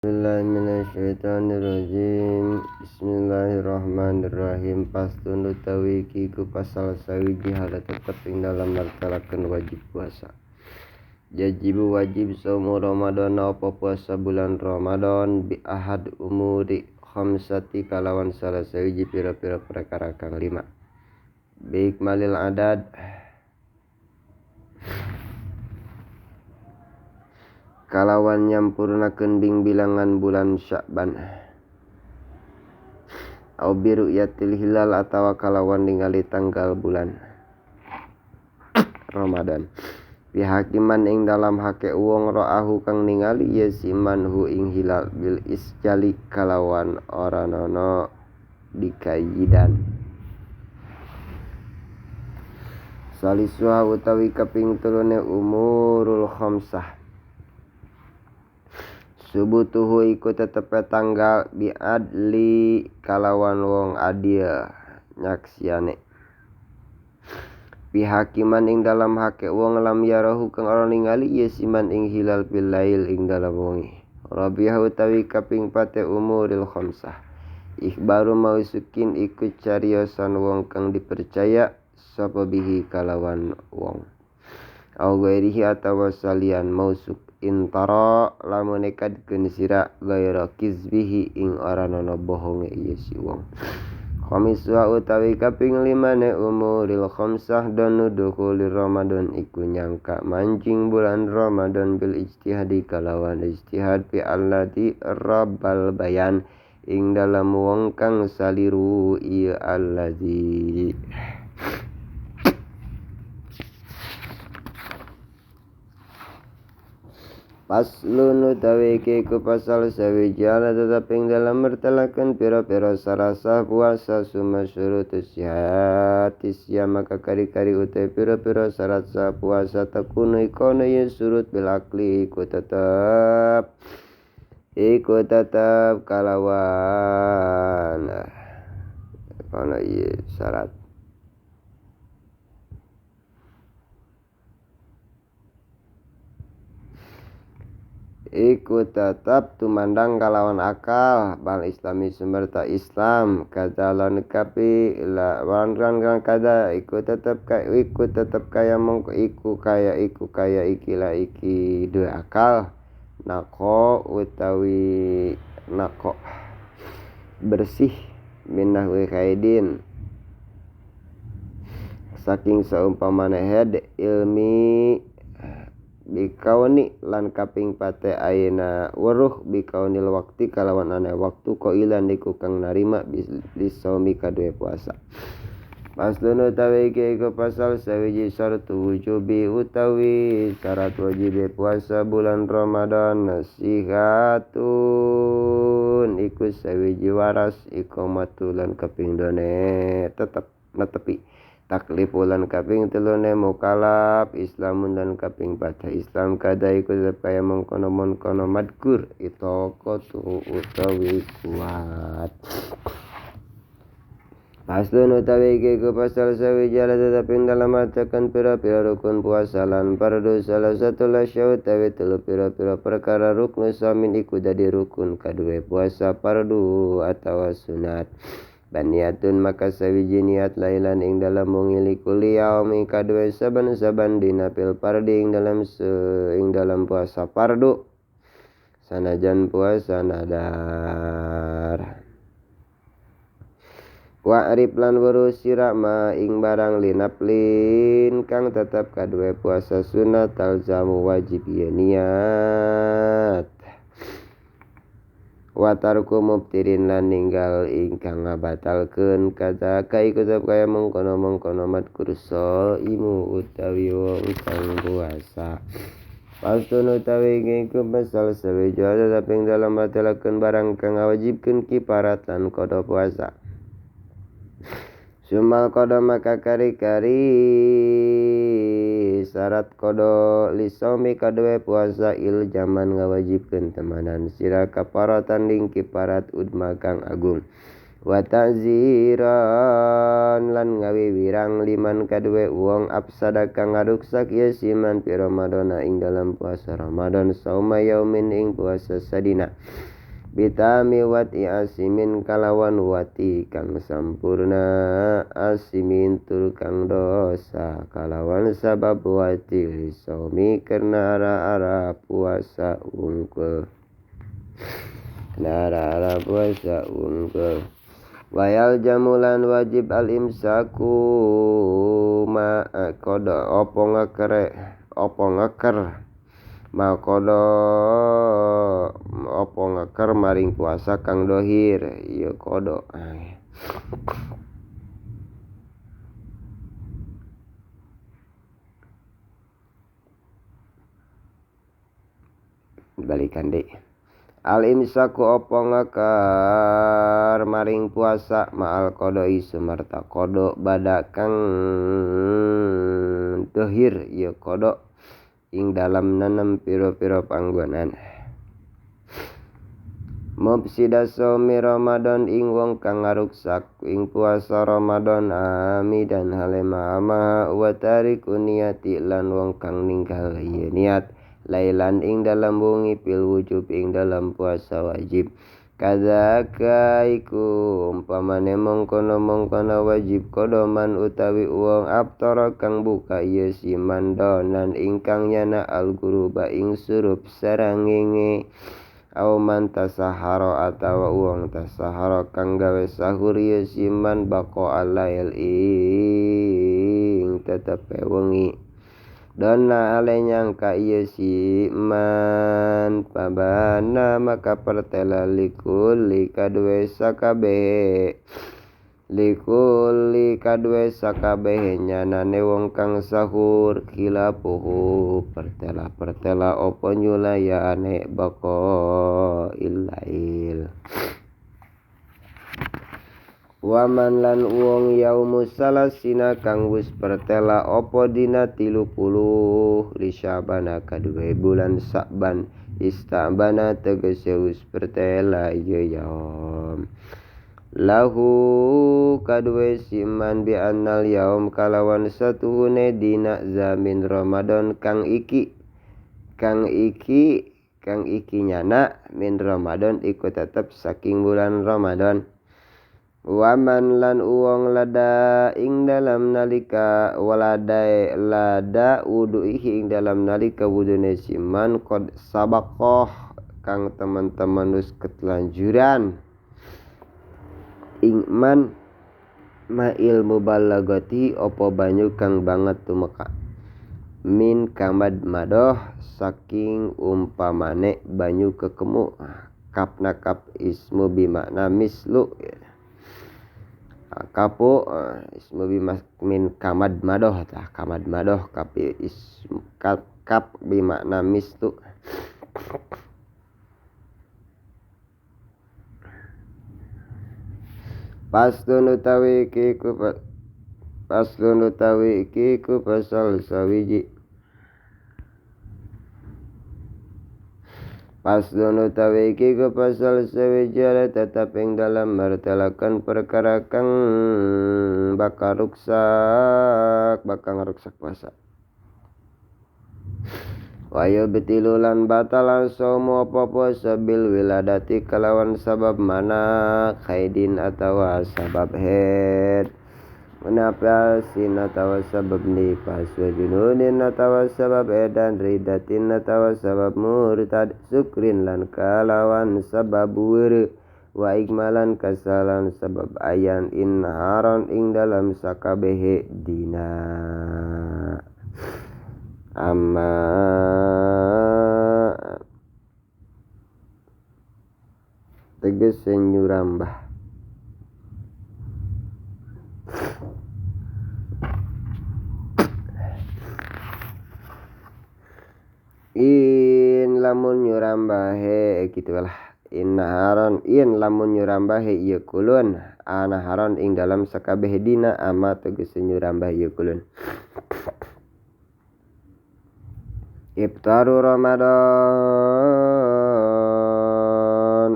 Bismillahirrahmanirrahim. Bismillahirrahmanirrahim. Pastun utawi iki iku pasal sawiji hala tetep ing dalam martalaken wajib puasa. Yajibu wajib saumu Ramadan apa puasa bulan Ramadan bi ahad umuri khamsati kalawan salah sawiji pira-pira perkara kang lima. Bi ikmalil adad kalawan nyampurnakeun bing bilangan bulan Sya'ban au bi ru'yatil hilal atawa kalawan ningali tanggal bulan Ramadan bihakiman ing dalam hake wong ra'ahu kang ningali ye siman hu ing hilal bil isjali kalawan ora nono dikayidan. Salisuha utawi kaping telune umurul khamsah subutuhu iku tetepe tanggal biadli kalawan wong adil nyaksiane bihakiman ing dalam hake wong lam yarahu kang ora ningali ye siman ing hilal bil lail ing dalam wengi. Rabiah utawi kaping pate umuril khamsah ikhbaru mausukin iku cariosan wong kang dipercaya sapa bihi kalawan wong au ghairihi atawa salian mausuk intara lamun nekadkeun sira gaira kizbihi ing ora nono bohonge ieu si wong. Khamiswa utawi kaping limane umuril khamsah donu dukhuli Ramadan iku nyangka manjing bulan Ramadan bil ijtihadi kalawan ijtihad fi allati rabbal bayan ing dalam wong kang saliru ieu allazi. Paslun utawi iki iku pasal sawiji ala tetep ing dalam mertelaken pira-pira sarasah puasa suma syurutus sihati maka kari-kari utawi pira-pira syarat sah puasa tekunu ikono ye surut bil akli iku tetep kalawan kono ye syarat. Iku tetap tumandang kalawan akal bal islami sumerta Islam kada lan kapi la wan kan kada iku tetep kaya mongko iku kaya ikilah iki duwe akal nako utawi nako bersih minahwi kaidin saking saumpamane head ilmi bikauni lan kaping pate ayeuna weruh bikaunil wakti kalawan ane waktu qailan iku kang narima lisaumi kadue puasa. Paslun utawi iki iku pasal sawiji syaratu wujubi utawi syarat wajib puasa bulan Ramadan nasihatun iku sawiji waras iqamatu lan kaping done tetep netepi taklif lan kaping telune mukalaf islamun lan kaping patah Islam kada iku tetep kaya mengkono-mengkono madkur itaqatu utawi kuat. Paslun utawi iki iku pasal sawiji ala tetep ing dalam artekan pira-pira rukun puasa lan fardu salah satu lasya utawi telu pira-pira perkara rukun samin iku dadi rukun kaduwe puasa fardu atawa sunat. Baniatun maka sawiji niat lailan ing dalam wengi likuli yaumi kaduwe saban-saban dina fil fardi ing dalam puasa fardu sanajan puasa nadar. Wa arif lan weruh sira ma ing barang linaplin kang tetep kaduwe puasa sunat talzamu wajib ye niat. Wa tarku mubtirin lan ninggal ingkang ngabatalkeun kada kaiku tetep kaya mengkono-mengkono madkur imu utawi wong kang puasa. Pastun utawi iku pasal sawiji tetep ing dalam batalaken barang kang ngawajibkeun kiparat lan qada puasa. Sumal qada maka kari-kari syarat qada lisaumi kaduwe puasa il jaman ngawajibkeun temanan sira kaparatan ing kiparat udma kang agung wa ta'ziran lan ngawiwirang liman kaduwe wong afsada kang ngaruksak ye siman fi Ramadana ing dalam puasa Ramadan sauma yaumin ing puasa sadina. Bitami wati asimin kalawan wati kang sampurna asimin tur kang dosa kalawan sabab wati lisomi karena ara-ara puasa unggul. Ara-ara puasa unggul. Wayal jamulan wajib al imsaku ma kodo opo ngekere opo ngeker ma kodo opo ngeker maring puasa kang dohir ieu kodo. Balikan deui. Al imsaku opo ngeker maring puasa ma'al qodoi sumarta kodo bada kang dohir ieu kodo ing dalam nanem piro-piro panggonan. Mufsida shaumi Ramadan ing wong kang ngaruksak ing puasa Ramadan amidan halema ama wa tariku niyati lan wong kang ninggal ieu niat lailan ing dalam wengi pil wujub ing dalam puasa wajib. Kadzaka iku umpamane mongkono-mongkono wajib kodoman utawi wong aptara kang buka ieu siman donan ingkang nyana al-guruba ing surup sarangenge au man tasahara atawa wong tasahara kang gawe sahur ieu siman baqa alail ing tetepe wengi. Dona ale nyangka ieu si man pabana maka pertela likuli kadue sakabehe likuli kadue sakabehe nyanane wong kang sahur khilafuhu pertela-pertela opo nyulayane bako illail. Waman lan wong yaumus salasina kang wis pertela opo dina 30 li Sya'bana kadue bulan Sa'ban istabana tegese wis pertela ieu yaum. Lahu kadue siman bi annal yaum kalawan satuhune dina zamin Ramadan kang iki kang iki kang iki nyana min Ramadan iku tetep saking bulan Ramadan. Waman lan uwong lada ing dalam nalika waladae lada wudu'ihi ing dalam nalika wudune siman qad sabaqah kang teman-teman wis ketelanjuran ing man ma'il mubalagati opo banyu kang banget tumeka min kamad madoh saking umpamane banyu kekemu kapna kap ismu bimakna mislu kapu ismu bimas min kamad madoh tah kamad madoh kap ismu kap, kap bimakna mislu. Paslon utawi iki ku paslon utawi iki ku pasal sawiji. Paslon utawi iki ku pasal sawiji tetep ing dalam martelakan perkara kang bakal ruksak bakal ngaruksak puasa. Wayo betilulan batalan saumu apa puasa bil wiladati kalawan sabab mana khaidin atawa sabab head menapasin atawa sabab nifas wa jununin atawa sabab edan ridatin atawa sabab murtad sukrin lan kalawan sabab wuru wa ikmalan kasalan sabab ayan inharon ing dalam sakabehe dina. Amma tegese nyurambah. In lamun nyurambahe gitulah in naharon in lamun nyurambahe ieu kulun anaharon ing dalam sakabeh dina ama tegese nyurambah ieu kulun. Iftaru Ramadan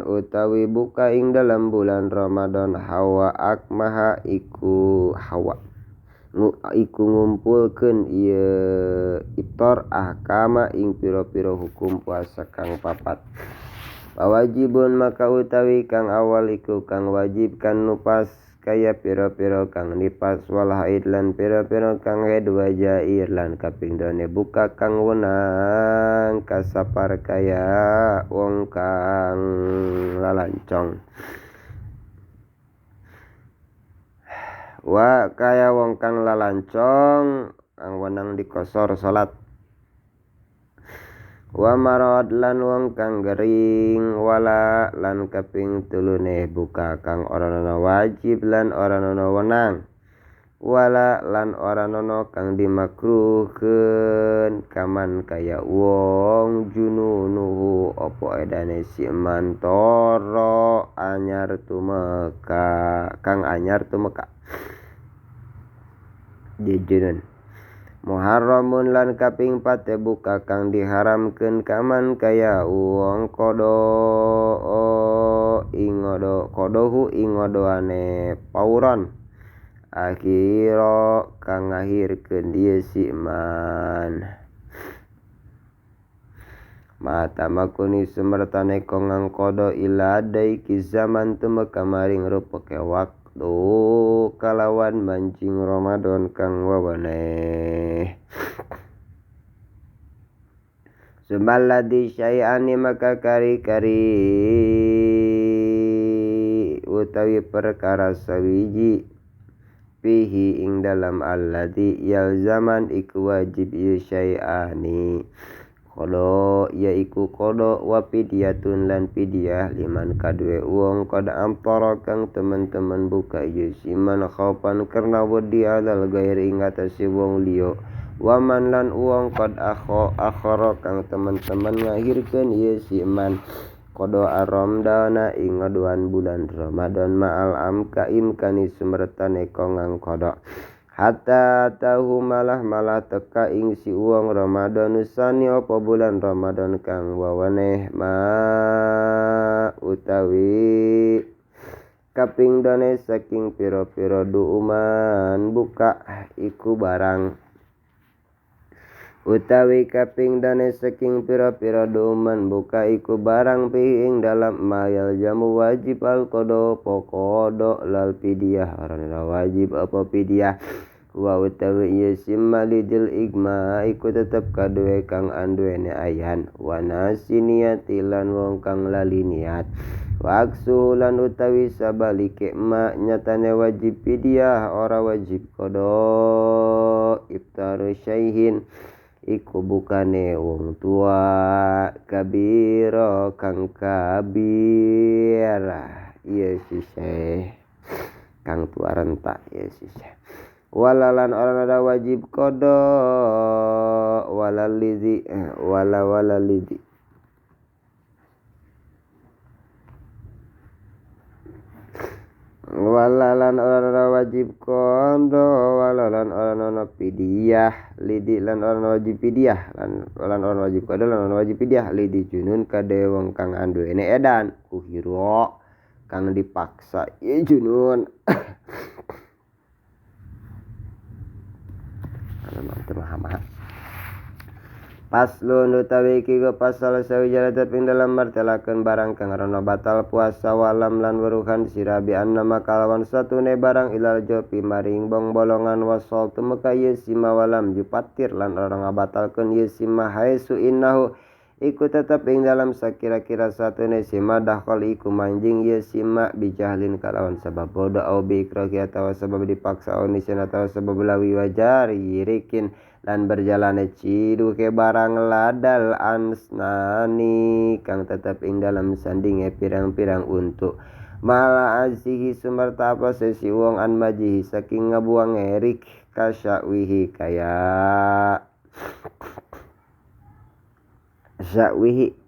utawi buka ing dalam bulan Ramadan hawa akmaha iku hawa iku ngumpulkeun ieu iftar ahkama ing pira-pira hukum puasa kang papat. Wajibun maka utawi kang awal iku kang wajib kan nupas kaya pira-pira kang nipas wal haid lan pira-pira kang haid wajair lan kaping done buka kang wenang kasapar kaya wong kang lalancong wa kaya wong kang lalancong kang wenang dikosor salat wa marad lan wong kang gering wala lan kaping telune buka kang ora ana wajib lan ora ana wenang wala lan ora ana kang dimakruhkeun kaman kaya wong jununuhu apa edane si mantoro anyar tumeka kang anyar tumeka dijunun muharramun lan kaping pate buka kang diharamkeun kaman kaya wong kodo ingodo kodohu ingodoane pauron akhiro kang ngahirkeun ieu si man mata makuni sumertane kongang kodo ila daiki zaman tumeka maring rupeke waktu kalawan mancing Ramadan kang wawaneh sumalladzi syai'ani maka kari-kari utawi perkara sawiji fihi ing dalam alladzi yalzaman iku wajib syai'ani kodo yaiku kodo wa fidyatun lan fidyah liman kadue wong qad amtara kang teman-teman buka yusiman khaufan karena wedi alal gairi ing atase wong liya waman lan wong qad akhara kang teman-teman ngahirkeun ieu si man kodo Ramadana ing ngaduan bulan Ramadan ma'al amka imkani sumertane kongang kodo hatta tahu malah teka ing si uang Ramadan sani apa bulan Ramadan kang wawaneh ma utawi kaping done saking pira-pira duuman buka iku barang utawi kaping dane saking pira-pira duuman buka iku barang pi ing dalam mayal jamu wajib al kodo pokodo lal fidyah ora wajib apa fidyah wa utawi ieu simma lidil igma iku tetep kaduwe kang anduwene ayan wa nasiniyati lan wong kang lali niat wa aksu lan utawi sabalike ma nyatane wajib fidyah ora wajib kodo iftaru syaihin iku bukane wong tua kabiro kang kabir ieu sisih kang tua renta ieu sisih walalan orang ada wajib kodo walalizi wala walalizi walalan orang ana wajib kondo walalan orang ana fidyah lidi lan orang wajib fidyah lan orang wajib kondo lan orang wajib fidyah lidi junun kade wong kang anduwene edan kuhiro kang dipaksa ieu junun ana teu maha Paslon utawi iki go pasal sawijana ing dalam martelakeun barang kang rana batal puasa walam lan weruhan sira bi annama kalawan satune barang ilal jopi maring bong bolongan wasol tumeka ieu sima walam jupatir lan ora ngabatalkeun ieu sima haesu innahu iku tetep ing dalam sakira-kira satune sima dakhal iku manjing ieu sima bijahlin kalawan sebab bodoh au biikrahi atawa sebab dipaksa au nisyan atawa sebab lawi wajar yirikin lan berjalane ciduke barang ladal ansnani kang tetep ing dalam sandinge pirang-pirang untuk mala azihi sumerta apa sesi wong an majihi saking ngabuang erik kasyawihi kaya syawihi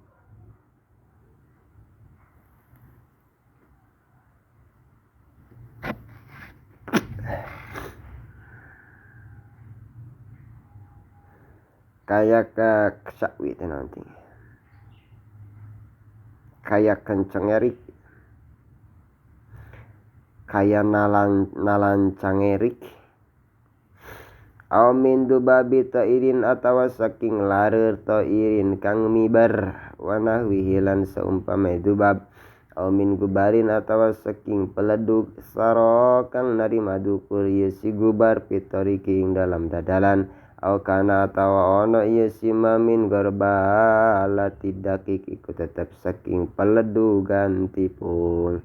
kaya ke sakwi itu nanti kaya kenceng erik kaya nalancang erik au min dubabi ta'irin atawa saking larer ta'irin kang mibar wa nahwihi lan saumpama dzubab au min gubarin atawa saking peledug saro kang narima dukur ieu si gubar fitoriki ing dalam dadalan au kana atawa ono ieu si mamin garbala tidakik iku tetep saking peledugan tipung.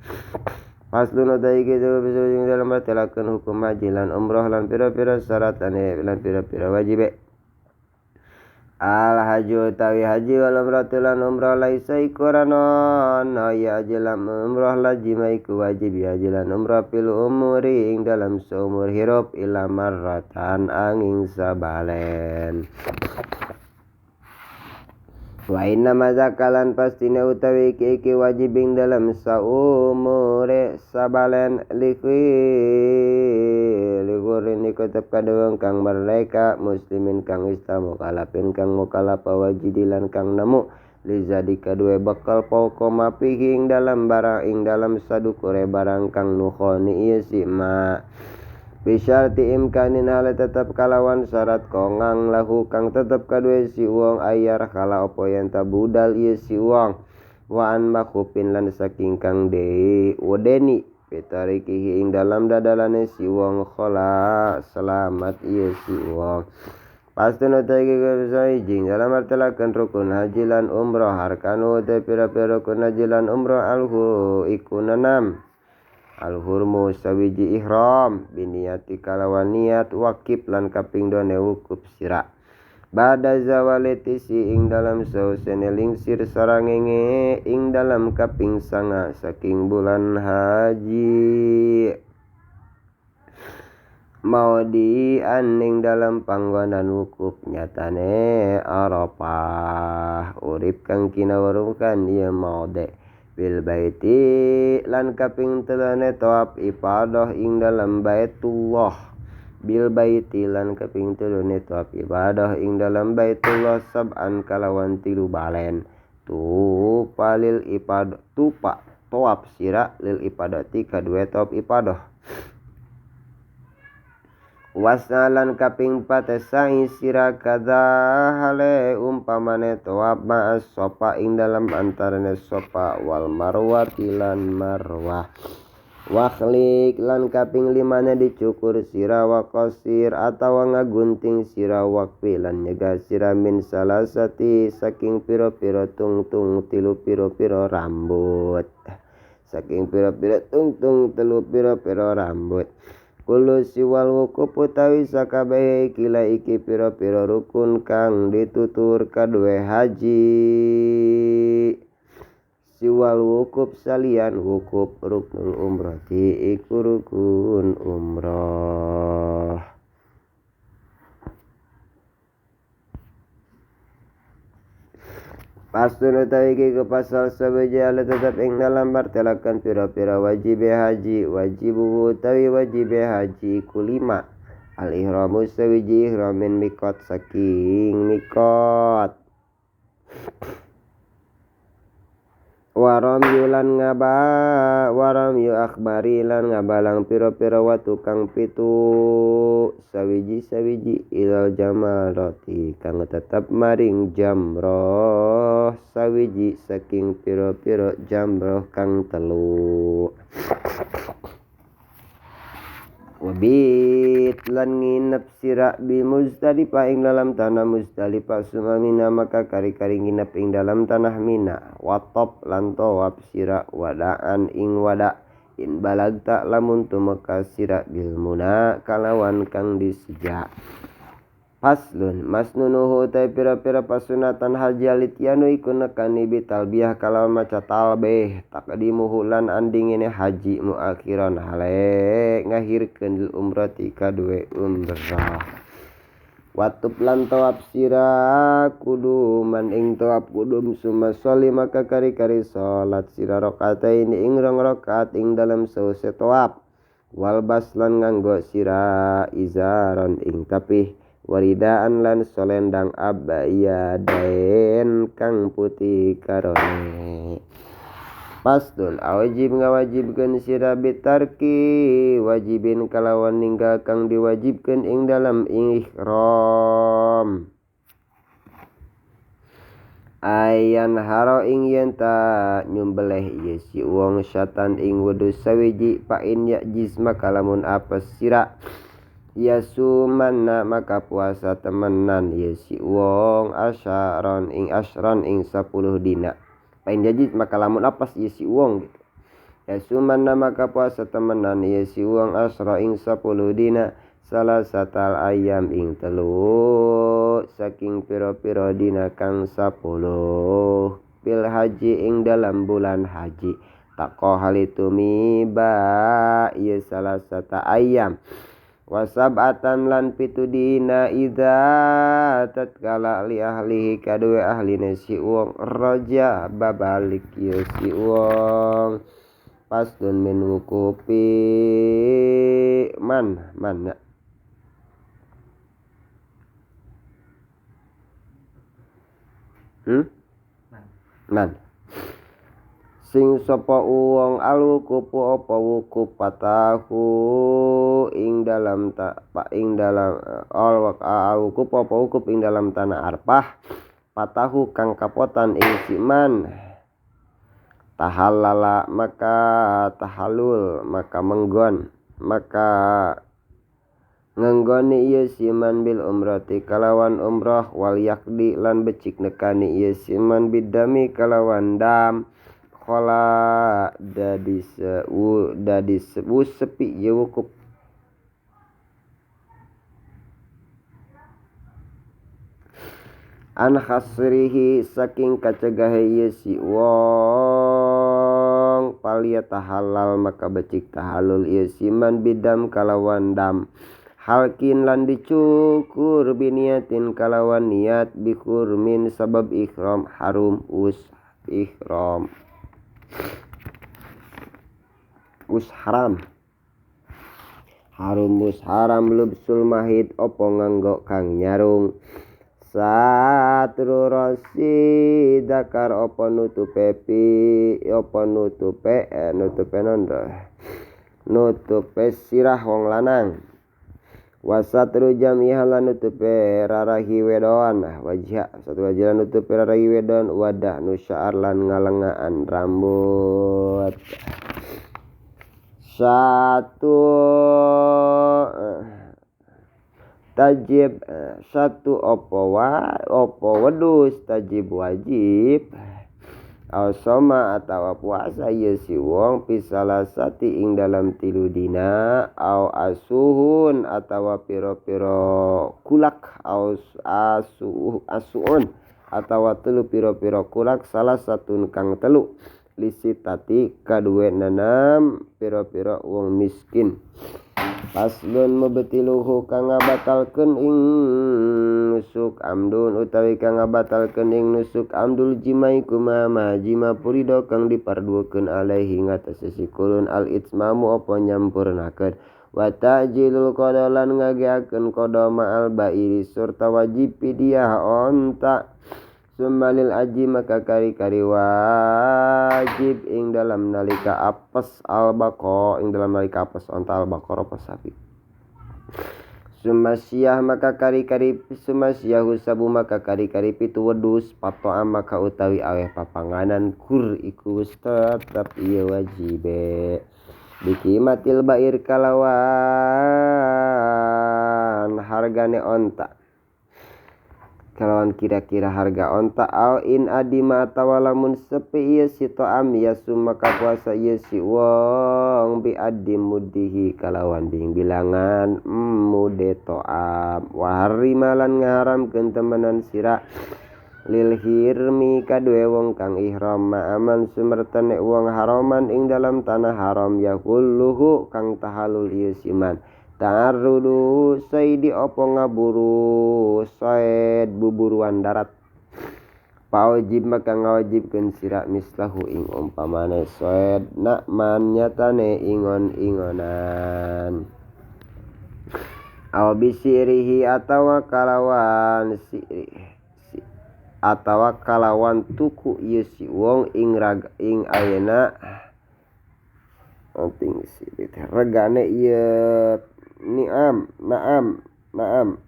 Faslun utai kitu bisa dalam martelakeun hukum haji lan umroh lan pira-pira syaratane lan pira-pira wajibe. Al haji utawi haji wal umrah lan umrah laisa iku ranono ya haji lan umrah lazima iku wajib ya haji lan umrah fil umuri ing dalam seumur hirup ila marratan angin sabalen. Wa inna mazakalan pastine utawi iki wajib ing dalam saumure sabalen likurin iku tetep kadhuweng kang merdeka muslimin kang islam mukalafin kang mukalaf wajidilan kang nemu lizadi kadue bekal poko mapihi ing dalam barang ing dalam sadukure barang kang nukhoni ieu si ma bisyarti imkanin hale tetep kalawan syarat kongang lahu kang tetep kadue si wong ayar kala opo yen tabudal ieu si wong wa an makhufin lan saking kang de wedeni pitarikihi ing dalam dadalane si wong khola selamat ieu si wong. Pastun utai iki dalam artelakeun rukun haji lan umroh arkanu utai pira-pira rukun haji lan umroh alhu iku nenam al-hurmu sawiji ihram biniyati kalawan niat wakib lan kaping done wukuf sira bada zawaliti si ing dalam sausene lingsir sarangenge ing dalam kaping sanga saking bulan haji maudi ing dalam panggonan wukuf nyatane Arafah urip kang kinaweruhkan ieu maude bil baiti lan kaping telune tawaf ibadah ing dalam Baitullah bil baiti lan kaping telune tawaf ibadah ing dalam Baitullah sab'an kalawan tilu balen tupa lil ibadah tupa tawaf sira lil ibadati kadue tawaf ibadah wasalan kaping 4 sa'i sira kadza hale umpamane tawaf ma'as sofa ing dalam antarane sofa wal marwah lan marwah wakhlik lan kaping 5 dicukur sira wa qasir atawa ngagunting sira waqfi lan nyegah sira min salasati saking pira-pira tungtung tilu pira-pira rambut saking pira-pira tungtung telu pira-pira rambut. Kulo siwal wukuf utawi sakabehe kila iki pira-pira rukun kang ditutur kadue haji siwal wukuf salian wukuf ruknul umrati iku rukun umrah. Pastun utawi iki ke pasal sabeja ala tetep ing dalam martelakan pira-pira wajib haji wajibu utawi wajib haji iku 5 al ihramu sawiji ihramin mikot saking mikot waram yulan ngaba waram yu akhbari lan ngabalang pira-pira watu kang pitu sawiji-sawiji ilal jamarati kang tetep maring jamroh sawiji saking pira-pira jamroh kang telu wabit lan nginep sira bi Muzdalifah ing dalam tanah Muzdalifah suma Mina maka kari-kari nginep ing dalam tanah Mina watop lan tawaf sira wadaan ing wada in balagta lamun tumeka sira bil muna kalawan kang disejak. Faslun masnunuhu utai pira-pira pasunatan haji alityanu iku nekani bitalbiyah kalawan maca talbih taqdimuhu lan andingine haji muakhiran hale ngahirkeun lil umrati kadue umrah. Watub lan tawaf sira kuduman ing tawaf kudum summa sholli maka kari-kari salat sira rakaataini ing rong rakaat ing dalam sause tawaf walbas lan nganggo sira izaron ing tapih waridaan lan solendang abayadaen kang putih karone. Pastun awajib ngawajibkeun sira bitarki wajibin kalawan ninggal kang diwajibkeun ing dalam ihram. Ayan haro ing yen ta nyumbeleh ieu si wong syatan ing wedhus sawiji pa in yajiz maka lamun apes sira yasumanna maka puasa temenan ieu si wong asyaron ing asron ing 10 dina. Pa in yajiz maka lamun apes ieu si wong gitu. Yasumanna maka puasa temenan ieu si wong asra ing 10 dina salah satal ayam ing telu saking piro-piro dina kang 10 pil haji ing dalam bulan haji tako halitu miba ieu salah sata ayam wasabatan lan pitu dina idza tatkala li ahlihi kadue ahline si wong raja babalik ieu si wong pasdun min wukufi man man Man. Sing sapa wong alwukufu apa wukuf patahu ing dalam ta ing dalam alwukuf apa wukuf ing dalam tanah Arfah patahu kang kapotan ing siman tahallala maka tahallul maka menggon maka ngenggoni ieu siman bil umrati kalawan umrah wal yakdi lan becik nekani ieu siman bidami kalawan dam khala dadi sewu dadi sewu sepi ieu wukuf an khasrihi saking kacegahe ieu si wong palia tahallal maka becik tahallul ieu siman bidam kalawan dam halkin lan dicukur biniatin kalawan niat bikurmin sabab ikhram harum us ikhram us haram harum us haram lubsul mahid opo nganggo kang nyarung satru rasi dakar opo nutupe pi opo nutupe nutupe nondo nutupe sirah wong lanang wasatru jami'ah lan nutupe rarahi wedon wajah satu wajah lan nutupe rarahi wedon wadah nusya'ar lan ngalengaan rambut satu tajib satu opo wa opo wedus tajib wajib Ausoma atawa puasa ieu si wong pisalasati ing dalam tilu dina au asuhun atawa piro-piro kulak au asu asuun atawa telu piro-piro kulak salah satun kang telu lisitati kadue nanam piro-piro wong miskin. Paslon mubtiluhu kang ngabatalkeun ing nusuk amdun utawi kang ngabatalkeun ing nusuk amdul jimai kumaha jima purido kang dipardukeun alaihi ngatasé si kulun al itmamu apa nyampurnakeun wa ta'jilul qada lan ngageakeun qada ma'al bairi surta wajib fidyah onta summalil aji maka kari-kari wajib ing dalam nalika apes al-baqo ing dalam nalika apes onta al-baqar apa sapi sumasyah maka kari-kari sumasyahu sabu maka kari-kari pitu wedhus patoa maka utawi aweh papanganan kur iku wis tetep ieu wajibe bikimatil bair kalawan hargane onta kalawan kira-kira harga onta au in adima atawa lamun sepi ieu si to'am yasum maka puasa ieu si wong bi addi muddihi kalawan ding bilangan mude to'am wa harrima lan ngaharamkeun temenan sira lil hirmi kadue wong kang ihram ma'aman sumertane wong haroman ing dalam tanah haram yahulluhu kang tahalul ieu siman ta'arrudu saidi opo ngaburu said buburuan darat pawajib maka ngawajibkeun sira mislahu ing umpamane said nakman nyatane ingon-ingonan aw bisirihi atawa kalawan siri atawa kalawan tuku ieu si wong ing rag ing ayeuna penting sih regane ieu ni'am na'am na'am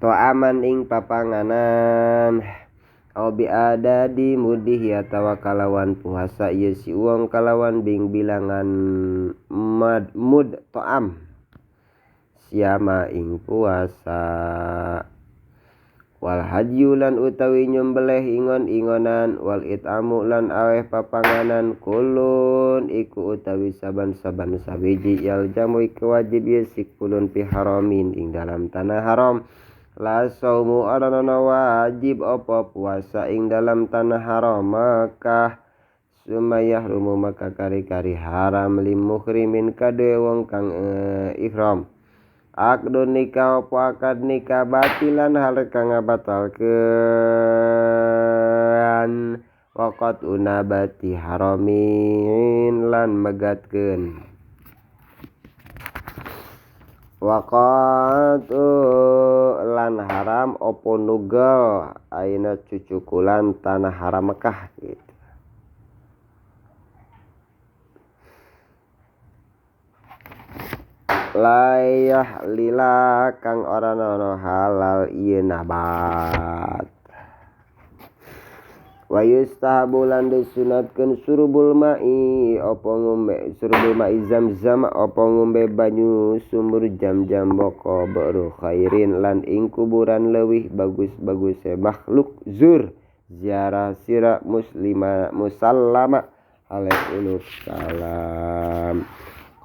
To'aman ing papanganan au bi adadi mudihi atawa kalawan puasa ieu si wong kalawan bing bilangan mud to'am siama ing puasa. Wal hadyu lan utawi nyembelih ingon-ingonan wal itamu lan aweh papanganan kulun iku utawi saban-saban sawiji yal jamu iku wajib ieu si kulun fi haramin ing dalam tanah haram. La saumu arana wajib apa puasa ing dalam tanah haram Makkah. Sumayahrumu maka kari-kari haram limuhrimin kadue wong kang ihram. Akdun nikah apa akad nikah batilan hal kang ngabatalkeun waqat unabati haramin lan megatkeun waqatu lan haram opo nugel aina cucukulan tanah haram Mekah gitu. Layah lila kang ora ana halal ieu nabat. Wa yustahabu lan disunatkeun surbul ma'i apa ngombe surbul ma'i zamzam apa ngombe banyu sumur jam-jam boko baru khairin lan ing kuburan leuwih bagus-baguse makhluk zur ziarah sira muslima musallama alaihi salam.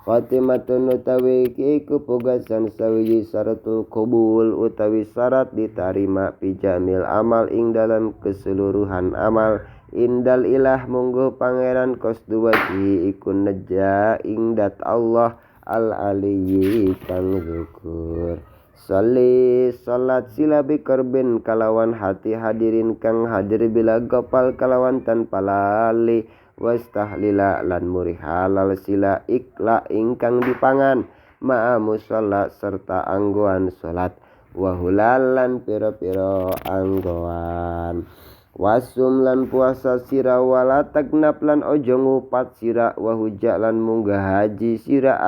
Khatimatun utawi iku pugasan sawiji syaratul qabul utawi syarat ditarima pijamil amal ing dalam keseluruhan amal indal ilah mungguh pangeran qasdu wajhi iku neja ing dat Allah al aliyyi kang zukur. Sholli salat sila bikorbin kalawan hati hadirin kang hadir bila gopal kalawan tanpa lali wastahlila lan murih halal sila ikla ingkang dipangan ma'a musalla serta anggoan salat wahulal lan pira-pira anggoan wasum lan puasa sira wala tagnap lan ojo ngupat sira wahuja lan munggah haji sira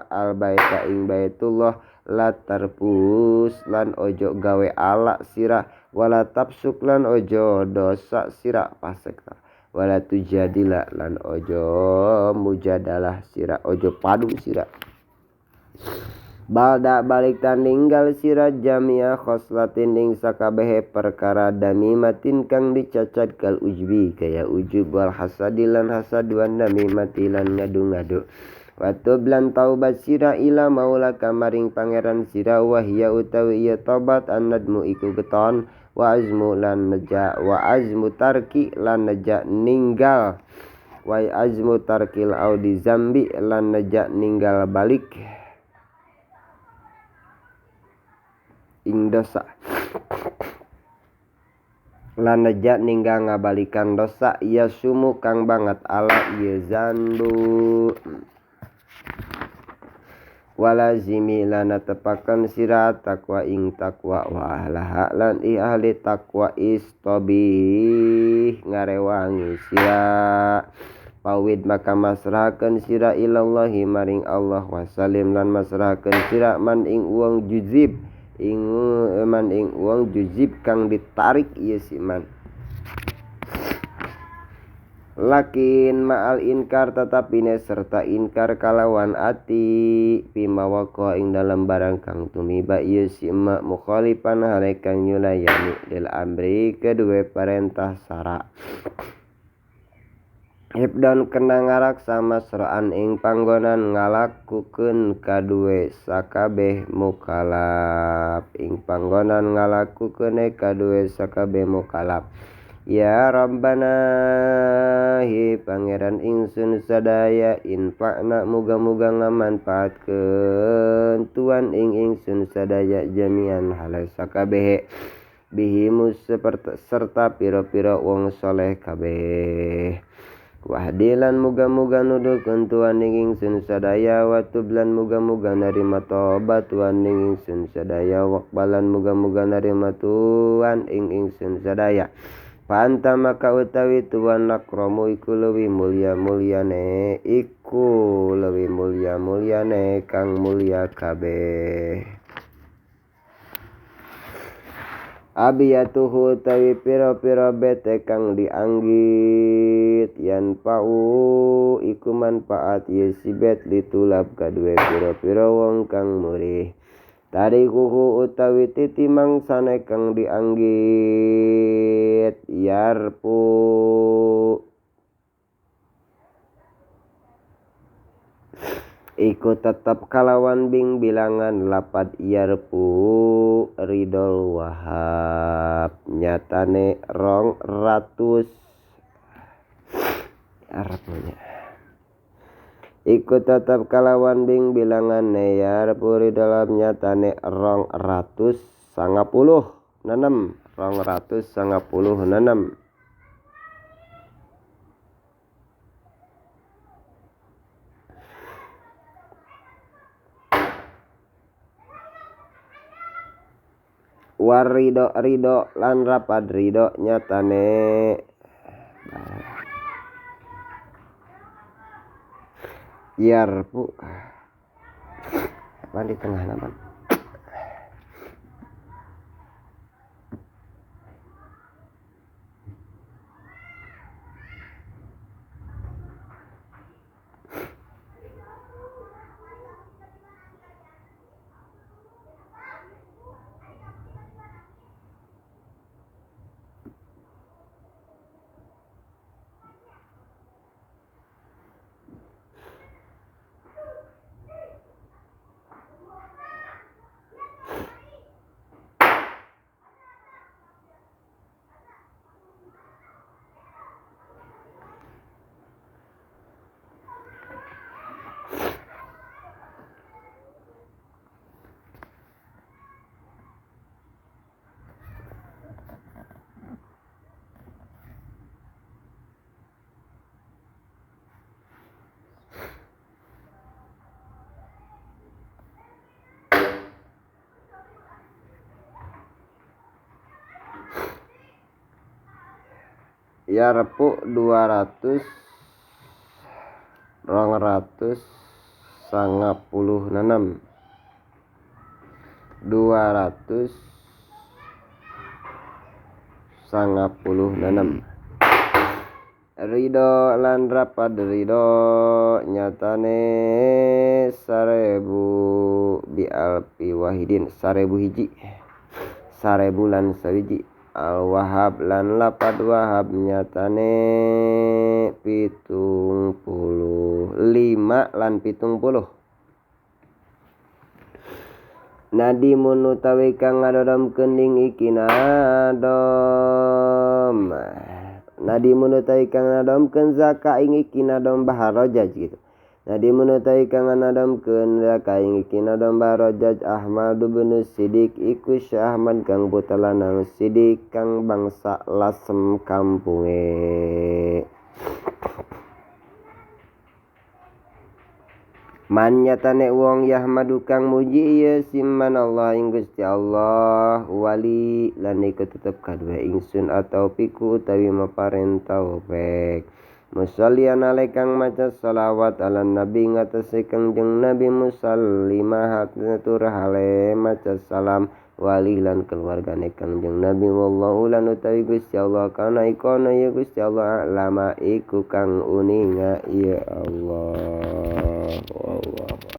al baita ing baitullah la tarpus lan ojo gawe alak sira wala tapsuk lan ojo dosa sira pasek wala tujadila lan ojo mujadalah sira ojo padu sira balda balik taninggal sira jamia khoslatin ing sakabehe perkara damimatin kang dicacat kal ujbi kaya ujub wal hasadilan hasad wan namimati lan ngadu-ngadu watub lan taubat sira ila maula kamaring pangeran sira wahya utawi ieu tobat annadmu iku geton wa azmu lan neja wa azmu tarki lan neja ninggal wa azmu tarkil audi zambi lan neja ninggal balik ing dosa lan neja ninggal ngabalikan dosa ya sumu kang banget ala ieu zanbu walazimi lana tepakan sira takwa ing takwa wa ahlaha lan i ahli takwa istobih ngarewangi sira pawid maka masrahakeun sira ilallahi maring Allah wasalim lan masrahakeun sira man ing wong juzib ing man ing wong juzib kang ditarik ieu si man lakin ma'al inkar tetapine serta inkar kalawan ati bima waqa ing dalam barang kang tumiba ieu si emak mukhalifan hale kang nyulayani lil amri kedue perintah sara hibdan kena ngaraksa masraan ing panggonan ngalakukeun kadue sakabeh mukalaf ing panggonan ngalakukeun kadue sakabeh mukalaf. Ya Rabbana hi pangeran ingsun sadaya infa'na muga-muga ngamanfaatkeun tuan ing ingsun sadaya jami'an halal sakabehe bihimus serta pira-pira wong soleh kabeh wahdilan muga-muga nuduhkeun tuan ing ingsun sadaya watublan muga-muga narima tobat tuan ing ingsun sadaya waqbalan muga-muga narima tuan ing ingsun sadaya. Fanta maka utawi tuan akromu iku leuwih mulya-mulyane iku leuwih mulya-mulyane kang mulya kabeh. Abiyatuhu tawi pira-pira bete kang dianggit yan pau iku manfaat ye sibet litulab kadue pira-pira wong kang murih. Tarikuhu utawi titi mangsane kang dianggit yarpu iku tetep kalawan bing bilangan lapad yarpu ridol wahab nyatane 200 arapnya iku tetep kalawan bing bilangan yarpu ridol nyatane 296 296. War ridho ridho lan rapad ridho nyatane yarpu apa di tengah naman yarpu 200 296 296. Ridho lan rapad ridho nyatane 1000 bi alfi wahidin 1000 hiji 1000 lan sawiji. Al wahab lan lapad wahab nyatane 75 lan 70. Nadimun utawi kang ngadodom kening iki nadom. Nadimun utawi kang ngadomkeun zaka ing iki nadom baharojaj gitu. Nadimun utawi kang ngadomkeun zaka ing iki nadom baharojaj Ahmad bin Sidik iku Syekh Ahmad kang putra lanang Sidik kang bangsa Lasem kampunge. Man nyatane wong yahmadu kang muji ieu siman Allah ing Gusti Allah wali lan iku tetep kadue ingsun atau piku utawi maparentah taufik. Musallian alaih kang maca salawat ala nabi ngatasé Kangjeng Nabi musallimah tur hale maca salam wali lan keluargane Kangjeng Nabi wallahu lan utawi Gusti Allah kana ikono ya Gusti Allah lama iku kang uninga ya Allah. Allah.